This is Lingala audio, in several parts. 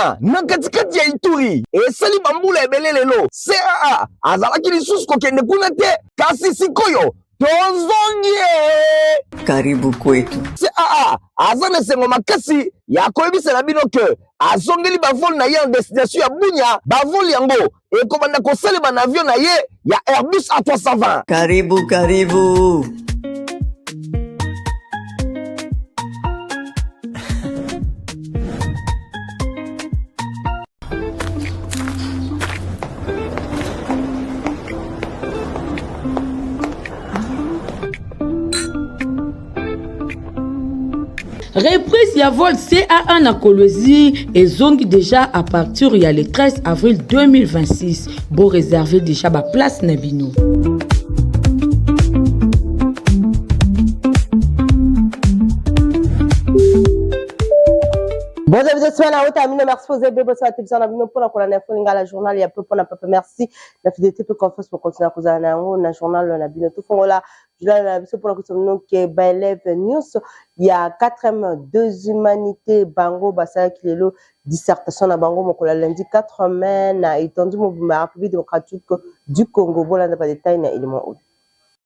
Bunia, na katikati ya Ituri, esali bambula ebele lelo CAA azalaki lisusu kokende kuna te, kasi sikoyo tozongi. Karibu kwetu. CAA aza na esengo makasi ya koyebisa na bino ke azongeli bavol na ye en destination ya Bunia. Bavol yango ekobanda kosalema na avion na ye ya Airbus A320. Karibu, karibu. Reprise ya vol CAA na Kolwezi ezongi déjà à partir ya le 13 avril 2026. Bo réserver déjà ba place na bino. Bonjour, vous êtes na ota mino merci pour zebe bosa télévision na bino pona kolanda info lingala journal ya peu pona peuple. Merci na fidélité pe confiance pour continuer kozala na yango na journal na bino. Tofongola journal na biso pona kosa bino ke ba élèves nyonso ya 4e deux humanité bango basalaki lelo dissertation na bango mokolo ya lundi 4 mai na étendue mobimba ya République démocratique du Congo. Bolanda ba détail na élément oyo.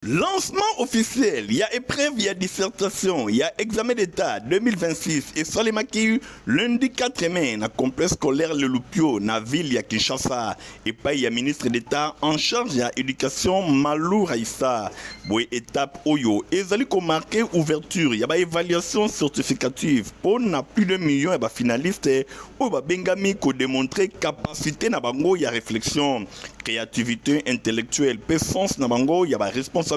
Lancement officiel ya épreuve ya dissertation ya examen d'État 2026 esalemaki lundi 4 mai na complexe scolaire Le Lupio na ville ya Kinshasa epai ya ministre d'État en charge ya éducation Malou Raissa. Boye étape oyo ezali komarke ouverture ya baévaluation certificative mpo na plus d'un million ya bafinaliste oyo babengami kodemontre capacité na bango ya réflexion, créativité intellectuelle mpe sens na bango ya baresponsabilité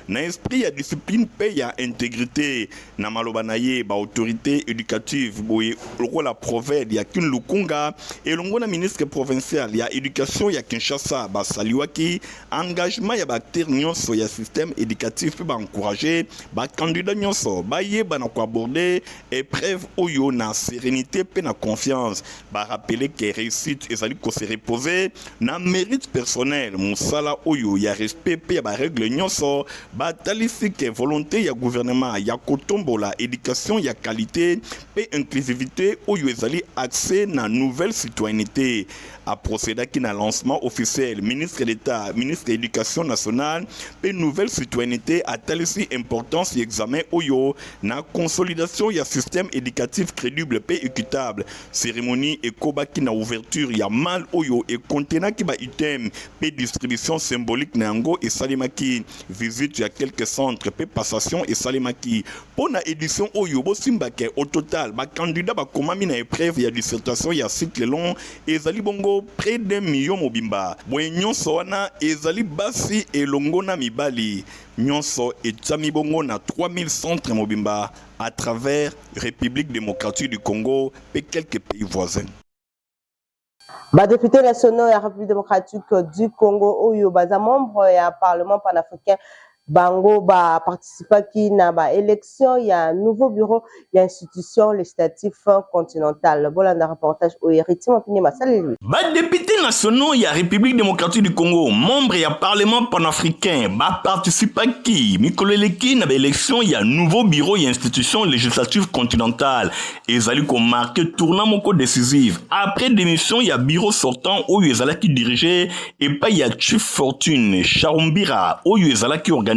na esprit ya discipline mpe ya intégrité. Na maloba na ye, baautorité éducative boye lokola proved ya Kin Lukunga elongo na ministre provincial ya éducation ya Kinshasa basaliwaki engagement ya baacteur nyonso ya système éducatif mpe baencourage bacandidat nyonso bayeba na koaborde épreuve oyo na sérénité mpe na confiance. Barapele ke réussite ezali kose reposer na mérite personnel, mosala oyo ya respect mpe ya barègle nyonso. Batalisi ke volonté ya gouvernement ya kotombola éducation ya qualité mpe inclusivité oyo ezali accès na nouvelle citoyenneté. Aprocédaki na lancement officiel, ministre d'État, ministre ya éducation nationale mpe nouvelle citoyenneté atalisi importance ya examen oyo na consolidation ya système éducatif crédible mpe équitable. Cérémonie ekobaki na ouverture ya mal oyo ekontenaki ba item mpe distribution symbolique na yango esalemaki, visite ya quelques centres mpe passation esalemaki mpo na édition oyo. Bosimbake au total bacandidat bakomami na épreuve ya dissertation ya cycle long ezali bongo près d'un million mobimba. Boye nyonso wana ezali basi elongo na mibali, nyonso etiami bongo na 3000 centres mobimba à travers République démocratique du Congo mpe quelques pays voisins. Badéputé nationaux ya République démocratique du Congo oyo baza membre ya Parlement panafricain, bango baparticipaki na baélection ya nouveau bureau ya institution législatif continentale. Bolanda reportage oyo Héritier Mapini masaleli. Badéputé nationaux ya République démocratique du Congo, membre ya Parlement panafricain, baparticipaki mikolo eleki na baélection ya nouveau bureau ya institution législative continentale. Ezali komarke tournant moko décisive après démission ya bureau sortant oyo ezalaki dirigé epai ya Chief Fortune Charumbira, oyo ezalaki organisé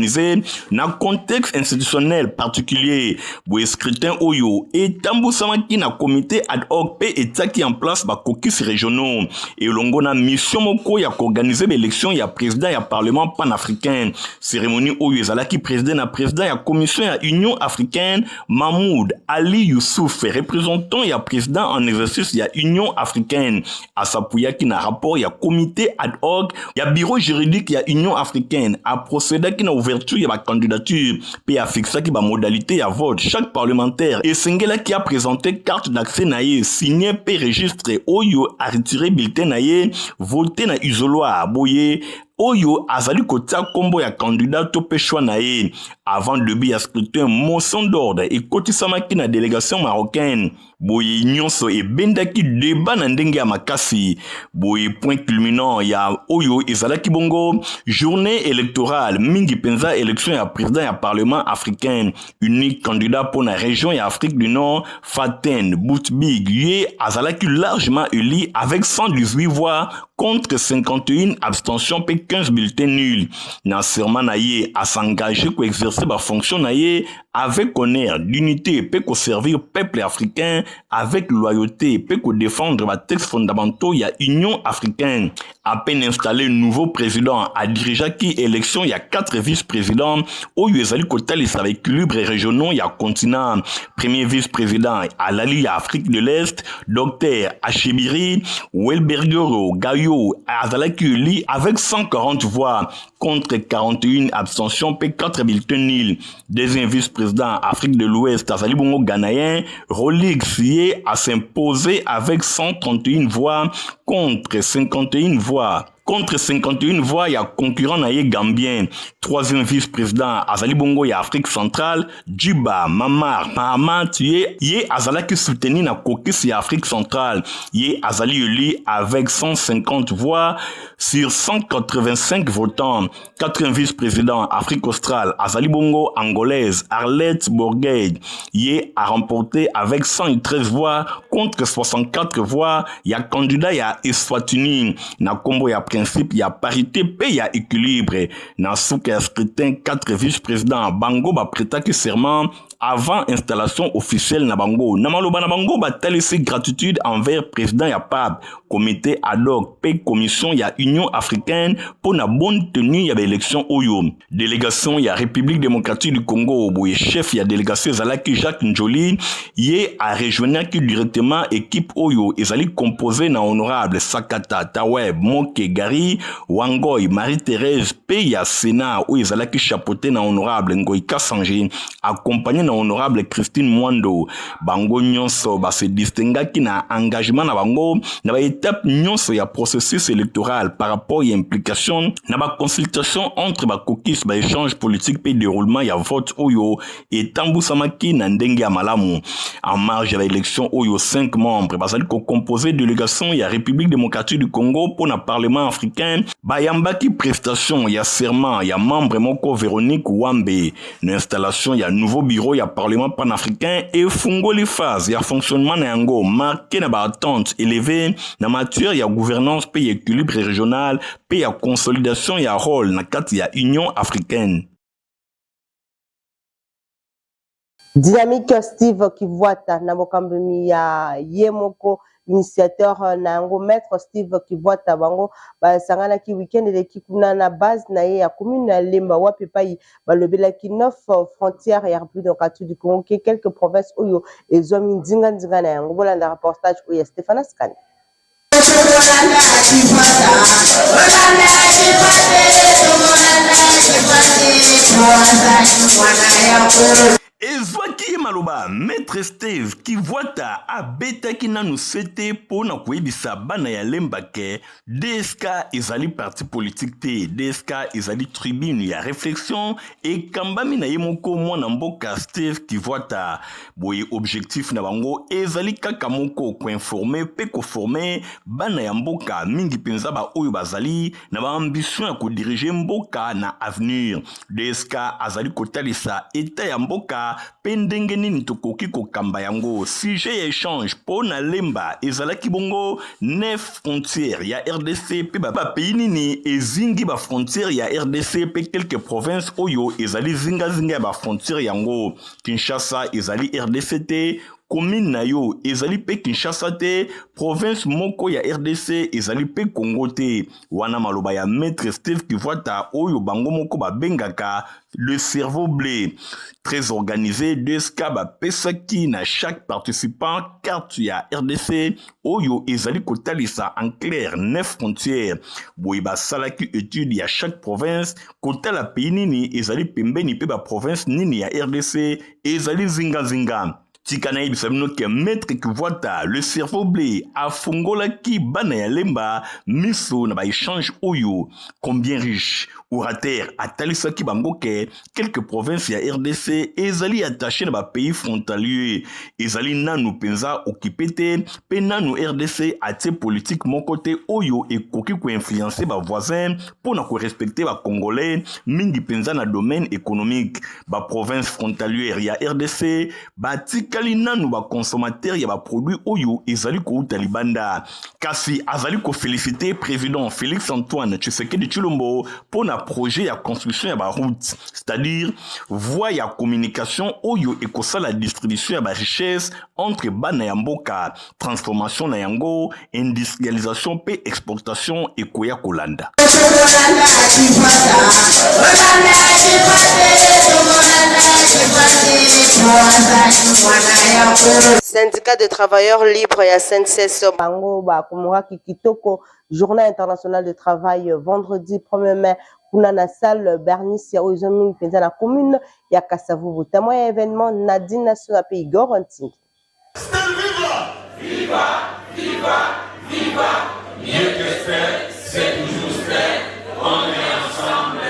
na contexte institutionnel particulier. Boye scrutin oyo etambusamaki na comité ad hoc mpe etiaki en place bacaucus régionaux elongo na mission moko ya koorganize baélection ya président ya Parlement panafricain. Cérémonie oyo ezalaki président na président ya commission ya Union africaine Mahmoud Ali Youssouf, représentant ya président en exercice ya Union africaine, asapuyaki na rapport ya comité ad hoc ya bureau juridique ya Union africaine, aprocédaki na ouverture ya bacandidature mpe afixaki bamodalité ya vote. Chaque parlementaire esengelaki aprésente carte d'accès na ye signé mpe registre oyo aretire bulletin na ye vote na isoloir. Boye oyo azali kotia nkombo ya candidat to mpe choix na ye. Avant début ya scrutin, motion d'ordre ekotisamaki na délégation marocaine. Boye nyonso ebendaki débat na ndenge ya makasi. Boye point culminant ya oyo ezalaki bongo journée électorale, mingi mpenza élection ya président ya Parlement africain. Unique candidat mpo na région ya Afrique du Nord, Faten Boutbig, ye azalaki largement élu avec 118 voix contre 51 abstention mpe 15 bulletins nuls. Na serment na ye, as'engage koexercer bafonction na ye avec honneur, dignité mpe koservir peuple africain avec loyauté mpe kodéfendre batextes fondamentaux ya Union africaine. À peine installé nouveau président, adirigeaki élection ya 4 vice-présidents oyo ezali kotalisa baéquilibre régionaux ya continent. Premier vice-président alali ya Afrique de l'Est, Dr Achebiri Welbergoro Gayo, azalaki élu avec 140 voix contre 41 abstentions mpe 4 bulletins nuls. Deuxième vice-président, Afrique de l'Ouest, azali bongo ghanéen Rolix, ye a s'imposé avec 131 voix contre 51 voix ya concurrent na ye gambien. Troisième vice-président azali bongo ya Afrique centrale, Juba Mamar Mahamat, ye azalaki soutenu na caucus ya Afrique centrale. Ye azali élu avec 150 voix sur 185 votants. Quatrième vice-président, Afrique australe, azali bongo angolaise Arlette Borgheim, ye a remporté avec 113 voix contre 64 voix ya candidat ya Eswatini, na nkombo ya principe ya parité mpe ya équilibre. Na suka ya scrutin, 4 vice-président bango baprêtaki serment avant installation officielle na bango. Na maloba na bango, batalisi gratitude envers président ya PAP, comité ad hoc mpe commission ya Union africaine mpo na bonne tenue ya baélection oyo. Délégation ya République démocratique du Congo, boye chef ya délégation ezalaki Jacques Njoli. Ye arejoignaki directement équipe oyo ezali composé na honorable Sakata Taweb Moke Gary Wangoy Marie-Thérèse mpe ya Sénat oyo ezalaki chapeauté na honorable Ngoi Kasange, accompagné na honorable Christine Mwando. Bango nyonso base distinguaki na engagement na bango na baétape nyonso ya processus électoral par rapport ya implication na baconsultation entre bacaucus, baéchange politique mpe déroulement ya vote oyo etambusamaki na ndenge ya malamu. En marge ya baélection oyo, 5 membres bazali kocompose délégation ya République démocratique du Congo mpo na Parlement africain bayambaki prestation ya serment ya membre moko, Véronique Wambe. Na installation ya nouveau bureau ya Parlement panafricain efungoli phase ya fonctionnement na yango marqué na baattente élevée na matière ya gouvernance mpe ya équilibre régional mpe ya consolidation ya rôle na kati ya Union africaine. Dynamique Steve Kivuata, na mokambi ya ye moko initiateur na yango, maître Steve Kivuata, bango basanganaki weekend eleki kuna na base na ye ya commune ya Lemba, wapi epai balobelaki neuf frontière ya République démocratique du Congo ke quelques provinces oyo ezwami ndinga-ndinga na yango. Bolanda reportage oyo ya Stéphane Askani. Ezwaki ye maloba, maître Steve Kivwata abetaki nanu sete mpo na koyebisa bana ya Lemba ke DSK ezali parti politique te. DSK ezali tribune ya réflexion ekambami na ye moko mwana mboka Steve Kivwata. Boye objectif na bango ezali kaka moko: koinformer mpe koformer bana ya mboka, mingi mpenza baoyo bazali na baambition ya kodiriger mboka na avenir. DSK azali kotalisa état ya mboka mpe ndenge nini tokoki kokamba yango. Sujet ya échange mpo na Lemba ezalaki bongo neuf frontière ya RDC mpe bapays nini ezingi bafrontière ya RDC mpe quelques provinces oyo ezali zingazinga ya bafrontière yango. Kinshasa ezali RDC te, commune na yo ezali mpe Kinshasa te, province moko ya RDC ezali mpe Congo te. Wana maloba ya maître Steve Kivwata oyo bango moko babengaka le cerveau bleu. Très organisé, DSK bapesaki na chaque participant carte ya RDC oyo ezali kotalisa en clair neuf frontières. Boye basalaki étude ya chaque province, kotala pays nini ezali pembeni mpe baprovince nini ya RDC ezali zingazinga. Tika nayebisa bino ke Maître Kivuata, le cerveau bleu, afungolaki bana ya Lemba miso na ba echange oyo combien riche. Orateur atalisaki bango ke quelques provinces ya RDC ezali attaché na ba pays frontaliers, ezali nanu penza occupé te pe nanu RDC atie politique moko te oyo ekoki ko influencer ba voisins mpo na ko respecter ba Congolais mingi penza na domaine économique. Ba provinces frontalières ya RDC batikali nanu ba consommateurs ya ba produits oyo ezali kouta libanda. Kasi azali ko feliciter president Felix Antoine Tshisekedi Tshilombo mpo na projet ya construction ya ba routes, c'est-à-dire voie ya communication oyo ekosala distribution ya ba richesses entre bana ya mboka, transformation na yango, industrialisation mpe exportation ekoya kolanda. Syndicat de travailleurs libres ya SNCS bango bakomoraki kitoko journée internationale de travail vendredi 1er mai kuna na salle Bernice oyo eza mingi mpenza na commune ya Kasavubu. Témoin ya événement Nadine Nassona mpe Igor Ntingi. Viva! Viva! Viva! Viva! Mieux que fait, c'est toujours fait. On est ensemble.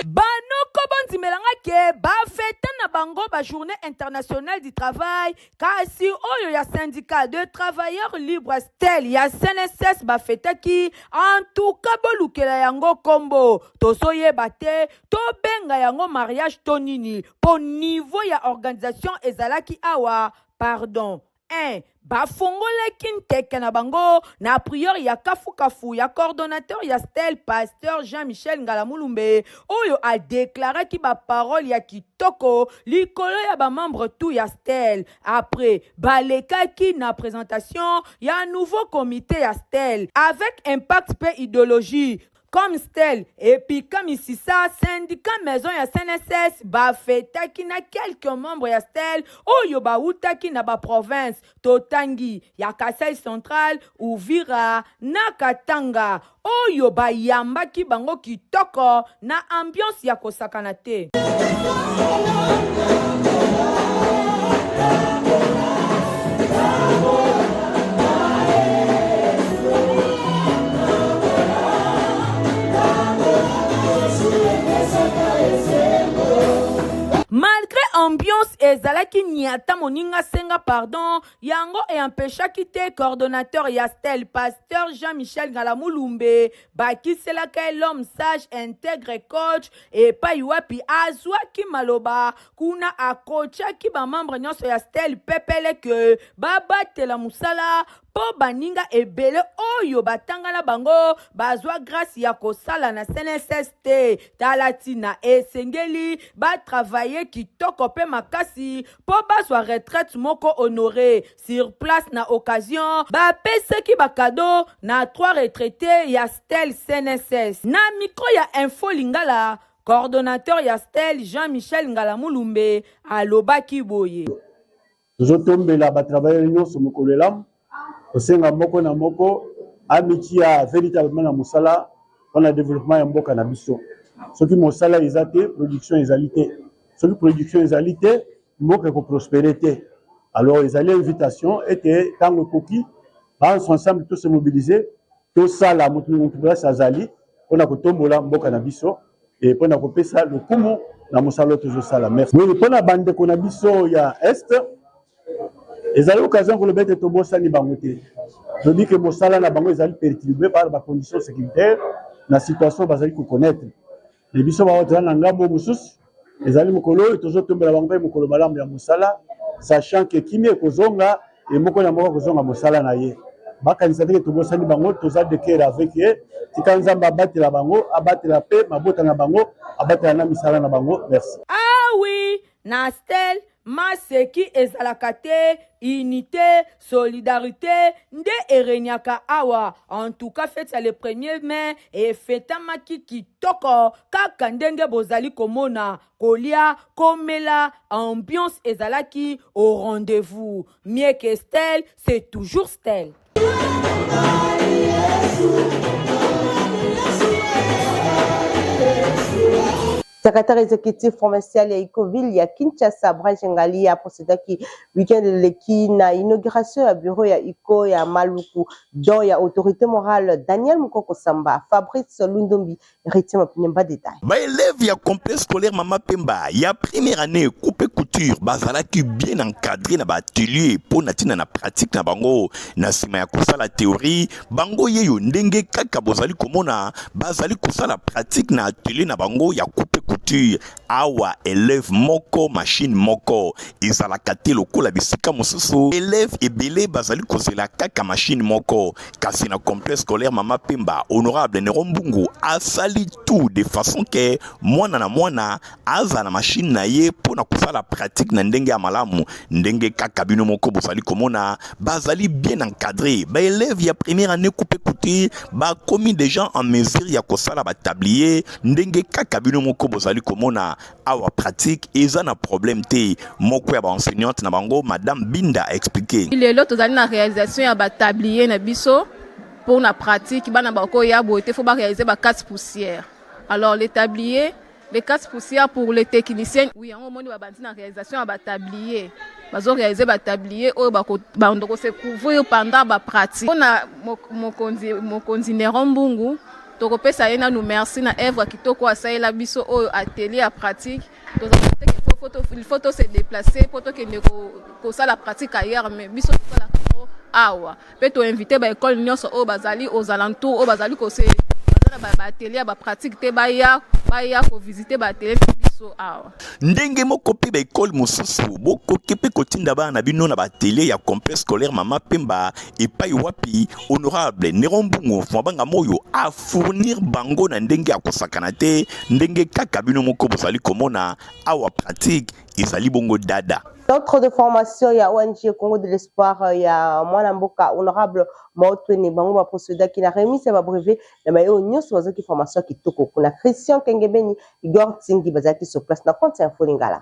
Banoko bondimelanga ke bafeta na bango ba journée internationale du travail kasi oyo ya syndicat de travailleurs libres stel ya CNSS bafetaki en tout cas bolukela yango kombo tozoyeba te tobenga yango mariage to nini po niveau ya organisation ezalaki awa pardon 1 bafongolaki nteke na bango na prière ya kafukafu ya coordonnateur ya stel pasteur Jean-Michel Ngalamulumbe oyo adeklaraki baparole ya kitoko likolo ya bamembre tout ya stel. Après balekaki na présentation ya nouveau comité ya stel avec impact mpe idéologie comme stel epika misisa syndicat maison ya CNSS bafetaki na quelques membres ya stel oyo bawutaki na baprovince totangi ya Kasai Central, Uvira na Katanga oyo bayambaki bango kitoko na ambiance ya kosakana te. Malgré ambiance ezalaki niata moninga senga pardon yango eempeshaki te coordonnateur ya stel pasteur Jean-Michel Ngalamulumbe bakiselaka ye l'homme sage intègre coach epai wapi azwaki maloba kuna akotiaki bamembre nyonso ya stel pepele ke babatela mosala mpo baninga ebele oyo batanga na bango bazwa grâce ya kosala na CNSS te. Tala ntina esengeli batravaye kitoko mpe makasi mpo bazwa retraite moko honore. Sur place na occasion bapesaki bakado na 3 retraite ya stel CNSS. Na micro ya Info Lingala, coordonnateur ya stel Jean-Michel Ngalamulumbe alobaki boye. Tozotombela ba travailleurs nyonso mokolo elamu, kosenga moko na moko amitia veritablement na mosala mpona developpement ya mboka na biso. Soki mosala eza te, production ezali te. Soki production ezali te, mboka ekoprospere te. Alors ezali invitation ete ntango ekoki banso ensemble to se mobiliser, tosala moto na moto place azali mpona kotombola mboka na biso e mpona kopesa lokumu na mosala oyo tozosala. Merci. Oui, mpona bandeko na biso ya est ezali occasion koloba ete tobosani bango te. Toyebi ke mosala na bango ezali perturbe par ba conditions sécuritaires na situation bazali koconnaître. Me biso baoyo toza na ngambo mosusu ezali mokolo oyo tozotombela bango mpe mokolo malamu ya mosala, sachant ke kimia ekozonga e moko na moko akozonga mosala na ye. Bakanisa te ke tobosani bango, toza de cœur avec ye. Tika Nzambe abatela bango, abatela mpe mabota na bango, abatela na misala na bango. Merci. Ah oui, na Stel maseki ezalaka te, unité, solidarité nde eregnaka awa. En tout cas feti ya le 1er mai efetamaki kitoko kaka ndenge bozali komona, kolia, komela, ambiance ezalaki au rendez-vous. Mieux que Stel, c'est toujours Stel. Secrétaire exécutif provincial ya Ecoville ya Kinshasa, Branche Ngali aprocedaki week-end eleki na inauguration ya bureau ya ICO ya Maluku, don ya autorité morale Daniel Mukoko Samba, Fabrice Lundombi, Héritier Mapinemba détail. Ba élèves ya complexe scolaire Mama Pemba ya première année coupe couture bazalaki bien encadré na ba atelier mpo na ntina na pratique na bango. Na nsima ya kosala théorie bango yeyo ndenge kaka bozali komona bazali kosala pratique na atelier na bango ya coupe couture. Awa élève moko machine moko ezalaka te lokola bisika mosusu élève ebele bazali kozela kaka machine moko. Kasi na complexe scolaire Mama Pemba, honorable Nero Mbungu asali tout de façon que mwana na mwana aza na machine na ye mpo na kosala pratique na ndenge ya malamu. Ndenge kaka bino moko bozali komona, bazali bien encadré. Ba élèves ya première année coupe couture bakomi déjà en mesure ya kosala ba tablier ndenge kaka bino moko bozali komona. Awa pratique eza na problème te. Moko ya ba enseignante na bango, madame Binda, a expliqué. Lelo tozali na réalisation ya ba tablier na biso pour na pratique. Bana bakoya boye te, faut ba réaliser ba casse poussière. Alors les tabliers, les casse poussière pour les techniciens, oui, yango omoni babandi na réalisation ya ba tablier. Bazo réaliser ba tablier oyo bako bando ko se couvrir pendant ba pratique. Pona mokonzi Néron Mbungu, tokopesa ye nanu merci na œuvre kitoko asalela biso oyo atelier ya pratique. Tozali te ke il faut to se déplacer po tokende kosala pratique ailleurs, mais biso tosalaka yango awa. Pe to inviter ba école nyonso oyo bazali aux alentours, oyo bazali ko se, baza na ba atelier ya ba pratique te, baya ko visiter ba atelier na biso awa. Ndenge moko pe ba école mosusu bokoki pe kotinda bana na bino na ba atelier ya complexe scolaire Mama Pemba, epai wapi honorable Néron Mbungu Mfwabanga Moyo a fournir bango na ndenge ya kosakana te, ndenge kaka bino moko bozali komona awa pratique ezali bongo dada. Centre de formation ya ONG Congo de l'Espoir ya mwana mboka honorable Maotwene bango ba procédaki na remise ya ba brevet na baye oyo nyonso bazwaki formation ya kitoko kuna. Christian Kengebeni, Igor Tsingi bazalaki sur place na compte ya Info Lingala.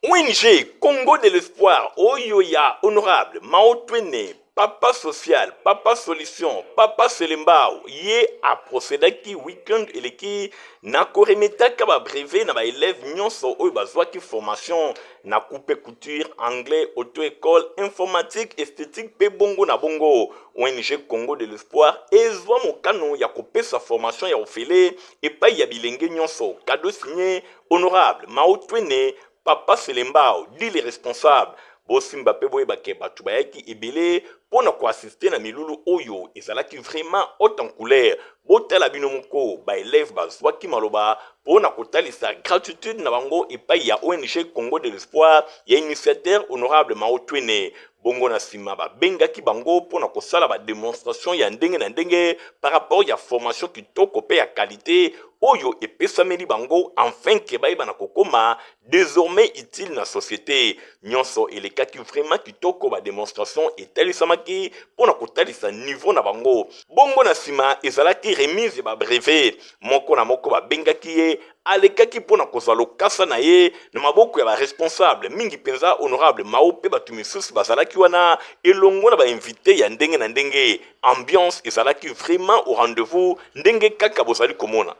ONG Congo de l'Espoir oyo ya honorable Maotwene, papa social, papa solution, papa Selembao, ye a procédaki week-end eleki na koremetaka ba brevet na ba élèves nyonso oyo bazwaki formation na coupe couture, anglais, auto-école, informatique, esthétique pe bongo na bongo. ONG Congo de l'Espoir ezwa mokano ya kopesa formation ya ofele epai ya bilenge nyonso. Cadeau signé honorable Maotwene, papa Selembao, dit les responsables. Bosimba pe boyeba ke bato bayaki ebele mpo na koassiste na milulu oyo ezalaki vraiment haute en couleur. Botala bino moko, ba élèves bazwaki maloba mpo na kotalisa gratitude na bango epai ya ONG Congo de l'Espoir ya initiateur honorable Maotwene. Bongo na sima babengaki bango mpo na kosala ba demonstration ya ndenge na ndenge par rapport ya formation kitoko pe ya qualité oyo epesameli bango enfin ke bayeba na kokoma désormais utile na société. Nyonso elekaki vraiment kitoko, ba demonstration etalisamaki mpo na kotalisa niveau na bango. Bongo na sima ezalaki remise ya ba brevet, moko na moko babengaki ye, alekaki mpo na kozwa lokasa na ye na maboko ya ba responsable, mingi mpenza honorable Mao mpe bato misusu bazalaki wana elongo na ba invité ya ndenge na ndenge. Ambiance ezalaki vraiment au rendez-vous ndenge kaka bozali komona.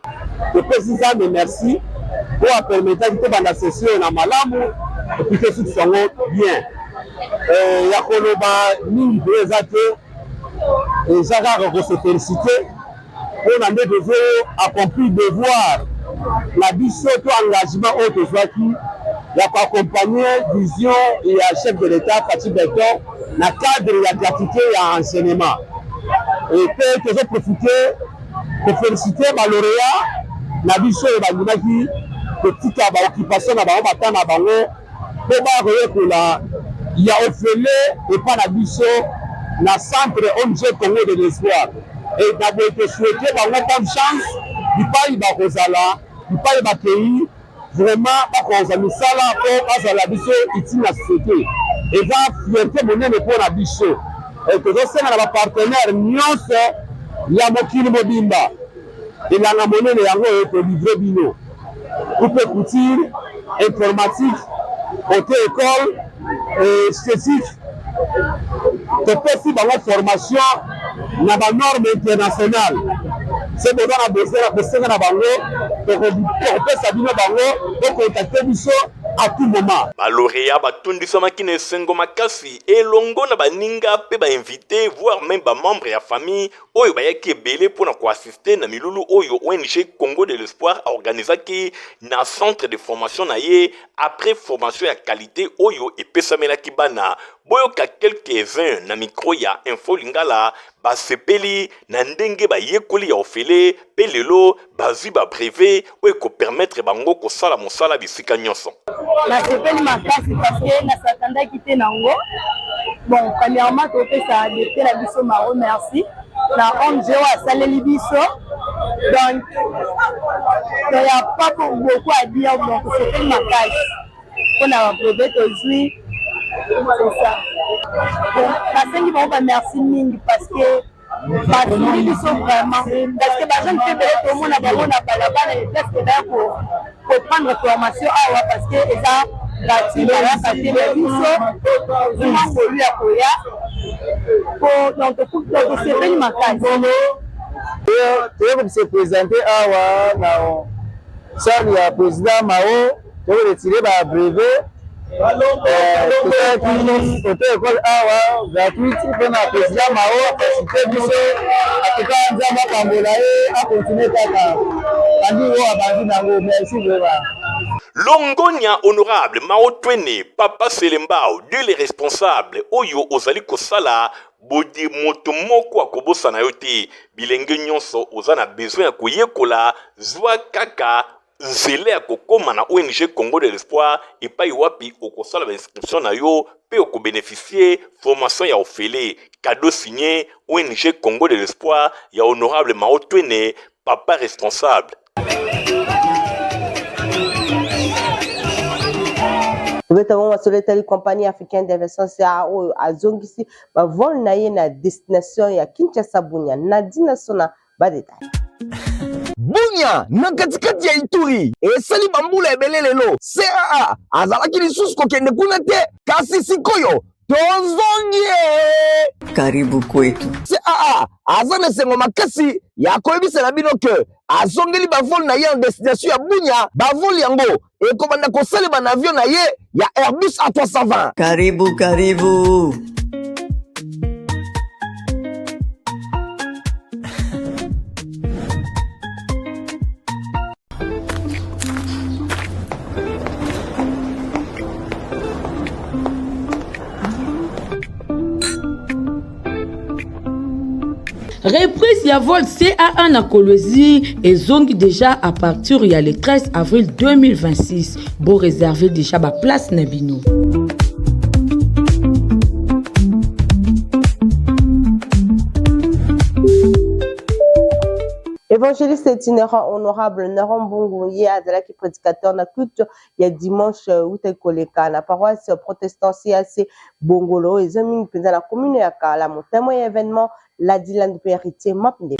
Topesi Nzambe merci oyo apermetaki tobanda session oyo na malamu epuis tosukisa yango bien. Ya koloba mingi mpenza eza te, eza kaka ko se feliciter mpo na nde tozo accomplir devoir na biso to engagement oyo tozwaki ya ko accompagner vision ya chef de l'Etat Fatshi Beton na cadre ya gratuité ya enseignement. Et pe tozo profiter ko feliciter ba lauréats na biso oyo bandimaki kotika ba occupation na bango, ba temps na bango mpo baya koyekola ya ofele epa na biso na centre ONG Congo de l'Espoir. Et na boye to souhaiter bango bonne chance bipai bakozala, bipai bakei vraiment bakozwa misala mpo bazala biso utile na société. Eza fierté monene mpo na biso. Et tozosenga na ba partenaires nyonso ya mokili mobimba elanga monene yango oyo tolivre bino coupe couture, informatique, auto école, esthétique. Topesi bango formation na ba norme internationale. Se boza na besoin na bosenga na bango, tokopesa bino bango, bokontakte biso à tout moment. Ba laureats batondisamaki na esengo makasi elongo na baninga mpe ba invites voire meme ba membres ya famille oyo bayaki ebele mpo na ko assister na milulu oyo ong Congo de l'espoir a organisaki na centre de formation na ye après formation ya qualite oyo epesamelaki bana. Boyoka quelques uns na micro ya Info Lingala basepeli na ndenge bayekoli ya ofele mpe lelo bazwi ba brevet oyo eko permettre bango kosala mosala bisika nyonso. Nasepeli makasi parce que na s'attendaki te nango. Bon, premièrement topesa depute na biso Maro merci na ONG oyo asaleli biso. Donc, il n'y a pas beaucoup à dire, donc tosepeli makasi mpona ba brevet tozwi. C'est ça. Bon, nasengi bango ba merci mingi parce que basungi biso vraiment parce que bajeune mpe ebele tomona bango na balabala et place ke baya koprendre formation awa parce que eza gratuit, bayaka te. Mais biso tozwi mwa ngolu ya koya po donc tosepeli makasi. Toyei ko se présenter awa na salle ya président Mao, toyei retirer ba brevet. Tosalaki auto école awa gratuite mpona président Mao afacilite biso. Atuka Nzambe apambola ye, akontinue kaka andi oyo abandi nango. Merci vraiment. Longonya honorable Mao Twene, Papa Selembao, de les responsables oyo ozali kosala bodi moto moko akobosana yo te. Bilenge nyonso oza na besoin ya koyekola, zwa kaka nzela ya kokoma na ONG Congo de l'Espoir epai wapi okosala ba inscription na yo mpe okobeneficie formation ya ofele. Cadeau signé ONG Congo de l'Espoir ya honorable Mao Twene, papa responsable. Tobeta bango masolo etali Compagnie africaine d'investissement CAA oyo azongisi bavol na ye na destination ya Kinshasa Bunia. Nadine Sona ba detail. Bunia, na katikati ya Ituri, esali bambula ebele lelo CAA azalaki lisusu kokende kuna te, kasi sikoyo tozongi ye. Karibu kwetu. CAA aza na esengo makasi ya koyebisa na bino ke azongeli bavol na ye en destination ya Bunia. Bavol yango ekobanda kosalema na avion na ye ya Airbus A320. Karibu, karibu. Reprise ya vol CAA na Kolwezi ezongi déjà à partir ya le 13 avril 2026. Bo réserver déjà ba place na bino. Évangéliste itinérant honorable Neron Mbungu ye azalaki prédicateur na culte ya dimanche wuta koleka na paroisse protestant CAC Bongolo oyo eza mingi mpenza na commune ya Kalamu. Témoin ya événement Ladiland mpe Héritier Mapnde.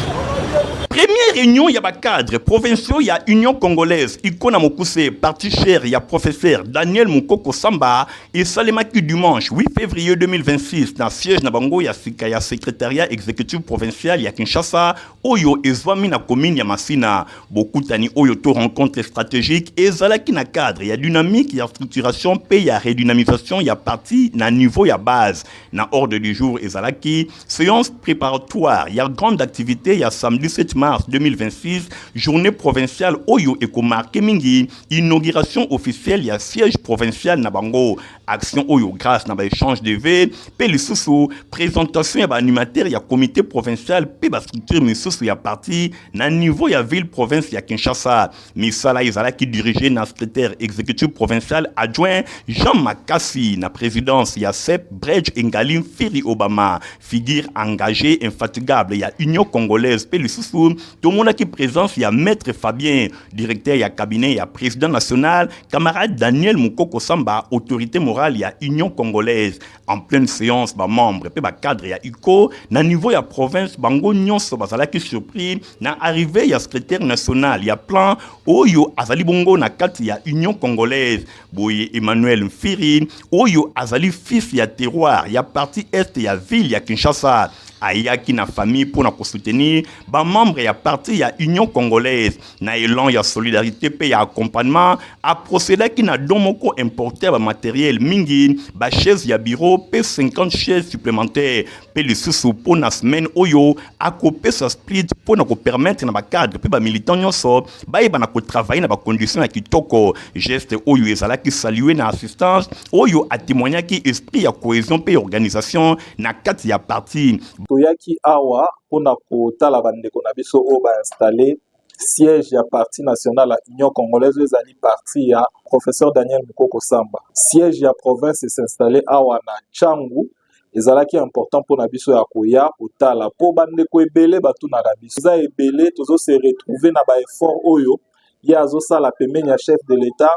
Première réunion ya ba cadres provinciaux ya Union congolaise iko na mokuse parti cher ya professeur Daniel Mukoko Samba esalemaki dimanche 8 février 2026 na siège na bango ya sika ya secrétariat exécutif provincial ya Kinshasa oyo ezwami na commune ya Masina. Bokutani oyo to rencontre stratégique ezalaki na cadre ya dynamique ya structuration mpe ya redynamisation ya parti na niveau ya base. Na ordre du jour ezalaki séance préparatoire ya grande activité ya samedi 7 mars 2026, journée provinciale oyo ekomarke mingi inauguration officielle ya siège provincial na bango. Action oyo grâce na ba échange de vues mpe lisusu présentation ya ba animateurs ya comité provincial mpe ba structure misusu ya parti na niveau ya ville province ya Kinshasa. Misala ezalaki dirigé na secrétaire exécutif provincial adjoint Jean Makasi na présidence ya CEP Bredge Engali Mfiri Obama, figure engagée infatigable ya Union congolaise mpe lisusu tomonaki présence ya maître Fabien, directeur ya cabinet ya président national, camarade Daniel Mukoko Samba, autorité morale ya Union congolaise. En pleine séance, ba membre pe ba cadre ya UCO na niveau ya province bango nyonso bazalaki surpris na arrivée ya secrétaire national ya plan oyo azali bongo na kati ya Union congolaise. Boye Emmanuel Mfiri oyo azali fils ya terroir ya partie est ya ville ya Kinshasa. Ayaki na famille mpo na kosoutenir ba membres ya parti ya Union congolaise. Na elan ya solidarite mpe ya accompagnement, a procedaki na don moko importe ya ba materiels mingi, ba chaises ya bureau mpe 50 chaises supplementaires, mpe lisusu mpo na semaine oyo akopesa split mpo na ko permettre na ba cadres mpe ba militants nyonso bayeba na ko travailler na ba conditions ya kitoko. Geste oyo ezalaki saluer na assistance oyo a temoignaki esprit ya cohesion mpe organisation na kati ya parti. Toyaki awa pona kotala ba ndeko na biso oyo ba installer siège ya parti national ya Union congolaise oyo ezali parti ya professeur Daniel Mukoko Samba. Siège ya province e s'installer awa na Tshangu ezalaki important pona biso ya koya kotala po ba ndeko ebele batunaka biso eza ebele tozo se retrouver na ba effort oyo ye azosala pembeni ya chef de l'Etat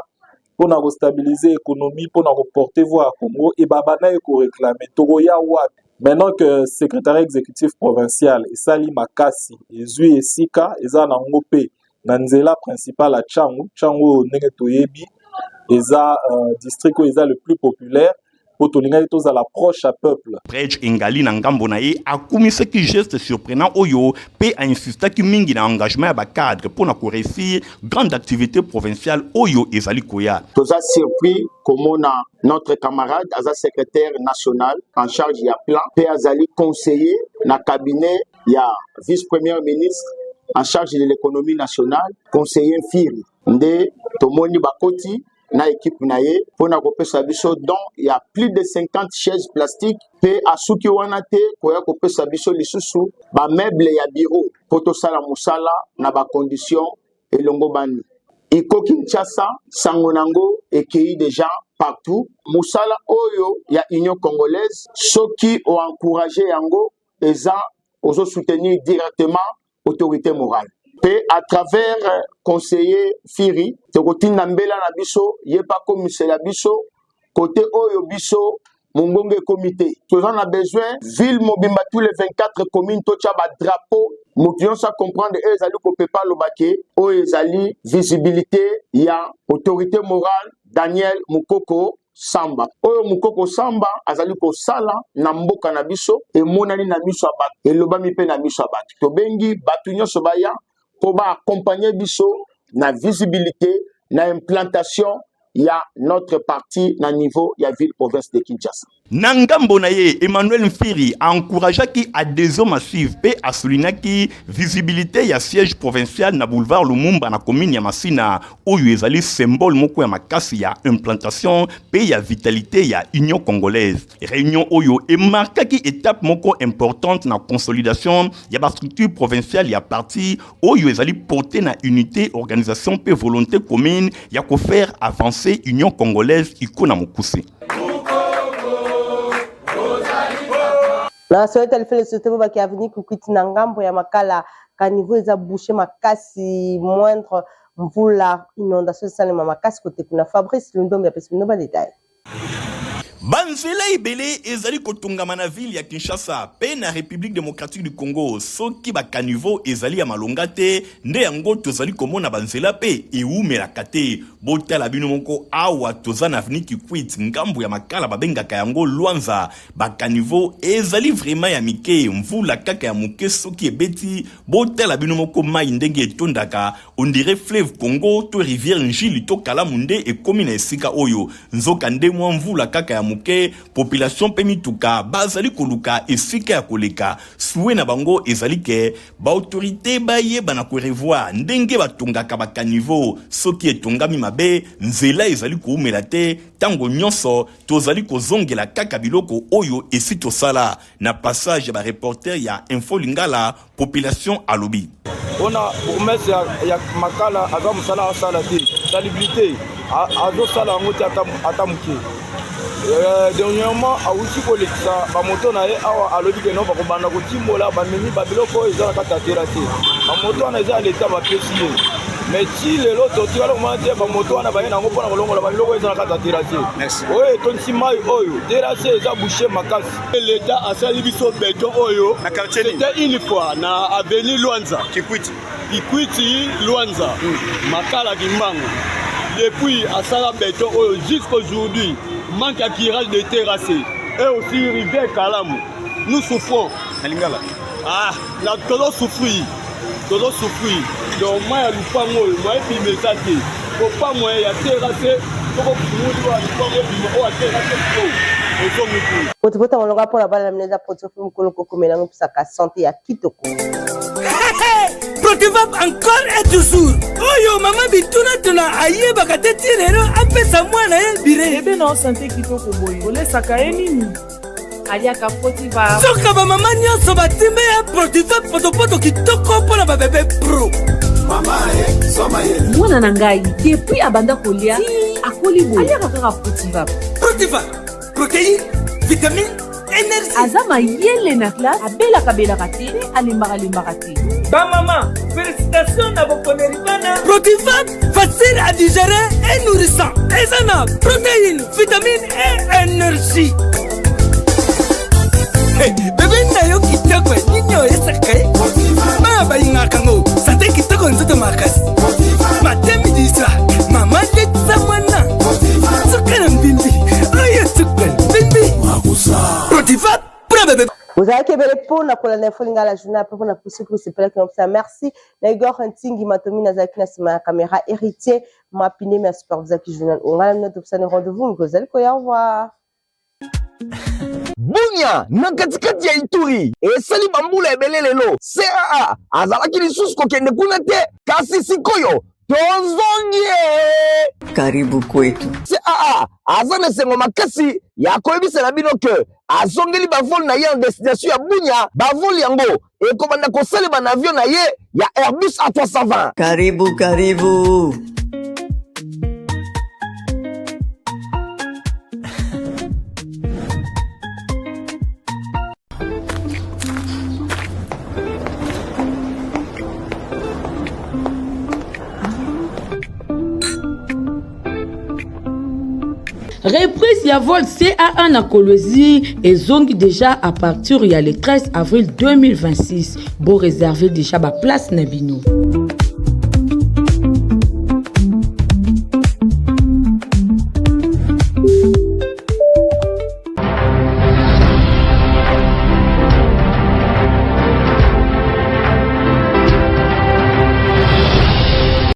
pona ko stabiliser economie pona ko porter voix ya Congo et ba bandaki ko reclamer tokoya wapi maintenant que secretariat executif provincial esali makasi ezui esika eza nango pe na nzela principale ya Tshangu Tshangu oyo ndenge toyebi eza euh, district oyo eza le plus populaire mpo tolingaki tozala proche ya peuple. Preach Engali na ngambo na ye akumisaki geste surprenant oyo mpe a insistaki mingi na engagement ya ba cadres mpo na ko reussir grande activite provinciale oyo ezali koya. Toza surpris komona notre camarade aza secretaire national en charge ya plan mpe azali conseiller na cabinet ya vice premier ministre en charge de l'économie nationale, conseiller Mfiri nde tomoni bakoti na equipe na ye mpo na kopesa biso don ya plus de 50 chaises plastique mpe asuki wana te koya kopesa biso lisusu ba meuble ya bureau mpo tosala mosala na ba conditions elongobani. Iko Kinshasa sango nango ekeyi deja partout. Mosala oyo ya Union congolaise soki o encourager yango eza ozo soutenir directement autorité morale pe à travers euh, conseiller Firi tokotinda mbela na biso ye pe akomisela biso kote oyo biso mongongo ekomi te toza na besoin ville mobimba tous les 24 communes totya ba drapeau moto nyonso acomprendre oyo ezali kopepa aloba ke oyo ezali visibilité ya autorité morale Daniel Mukoko Samba. Oyo Mukoko Samba azali kosala na mboka na biso emonani na miso ya bato, elobami mpe na miso ya bato. Tobengi bato nyonso baya mpo ba accompagner biso na visibilité, na implantation ya notre parti na niveau ya ville province de Kinshasa. Na ngambo na ye, Emmanuel Mfiri a encourageaki adhesion massive mpe a soulignaki visibilite ya siège provincial na boulevard Lumumba na commune ya Masina, oyo ezali symbole moko ya makasi ya implantation mpe ya vitalite ya Union congolaise. Reunion oyo e marquaki etape moko importante na consolidation ya ba structures provinciales ya parti oyo ezali porter na unite, organisation mpe volonte commune ya ko faire avancer Union congolaise iko na mokuse. Na soki alifele sote po baki avenue Kikwit na ngambo ya Makala caniveau eza bouche makasi moindre mvula inondation esalema makasi kote kuna Fabrice Lundombe apesi bino ba detail. Banzela ebele ezali kotongama na ville ya Kinshasa pe na Republique democratique du Congo. Soki ba caniveaux ezali ya malonga te, nde yango tozali komona banzela pe ewumelaka te. Botala bino moko awa toza na avenue Kikwit, ngambo ya Makala babengaka yango Luanza. Ba caniveaux ezali vraiment ya mike, mvula kaka ya moke soki ebeti, botala bino moko mayi ndenge etondaka, on dirait fleuve Congo to rivière N'Djili to Kalamu nde ekomi na esika oyo. Nzoka nde mwa mvula kaka ya moke, population mpe mituka bazali koluka esika ya koleka. Souhait na bango ezali ke ba autorites bayeba na ko revoir ndenge batongaka ba caniveaux. Soki etongami mabe, nzela ezali koumela te, tango nyonso tozali kozongela kaka biloko oyo esi tosala. Na passage ya ba reporters ya Info Lingala, population alobi. Pona bourgmestre ya, ya Makala aza mosala asala te, salubrité azosala yango te ata, ata moke. Euh, dernièrement awuti kolekisa bamoto na ye awa alobi ke no bakobanda kotimbola bamemi babiloko oyo eza na kati ya terase bamoto wana eza ya leta bapesi ye mais ti lelo totikala komona te bamoto wana baye nango mpona kolongola babiloko oyo eza na kati ya terase oyo etondisi mai oyo terase eza bouche makasi L'Etat asali biso beton oyo c'était une fois na avenue Luanza Kikwiti Kikwiti Luanza mm. Makala Kimbangu depuis asala beton oyo jusqu'aujourd'hui manque ya curage de terrasse et aussi rivière Kalamu nous souffrons. Na lingala. Ah, na tozo souffrir. Tozo souffrir. Donc mai ya lupango oyo moyen ebima eza te. Kopa moyen ya terrasse soko fungoli oyo ya lupango ebima oyo ya terrasse po ozongi kuna. Potipota molonga mpo na bana na bino eza potifofi mokolo kokomela yango epesaka sante ya kitoko. Protivap encore et toujours oyo mama bitunatuna ayebaka te ti lelo apesa mwana ye bire bebe na sante kitoko boye olesaka ye nini aliaka protivap soka bamama nyonso batimbe ya protivap potopoto kitoko mpo na babebe pro mwana na ngai depuis abanda kolia akoli boye aliaka kaka protivap protivap protéine vitamine energie aza mayele na classe abelaka belaka te mpe alembaka lembaka te bamama félicitation na boponeli bana protivat facile à digérer et nourrissant eza na protéine vitamine et énergie Hey, bebe na yo kitoko nini oyesaka ye bana balingaka ngo sante kitoko nzoto makasi matemi diswa mama letisa mwana suka na mbimbi oyo suka mbimbi protivat mpona bebe Bozalaki ebele mpo na kolanda info lingala journal mpe mpo na pusi mpe osepelaki na kopesa merci na Igor Ntingi Matomi nazalaki na nsima ya kamera Héritier Mapine mi asupervisaki journal oyo ngai na bino topesani rendez-vous mokolo ezali koya au revoir. Bunia na katikati ya Ituri esali bambula ebele lelo CAA azalaki lisusu kokende kuna te kasi sikoyo tozongi Karibu kwetu. CAA aza na esengo makasi ya koyebisa na bino ke azongeli bavol na ye en destination ya Bunia. Bavol yango ekobanda kosalema na avion na ye ya Airbus A320. Karibu, karibu. Reprise ya vol CAA na Kolwezi ezongi déjà à partir ya le 13 avril 2026. Bo réserver déjà ba place na bino.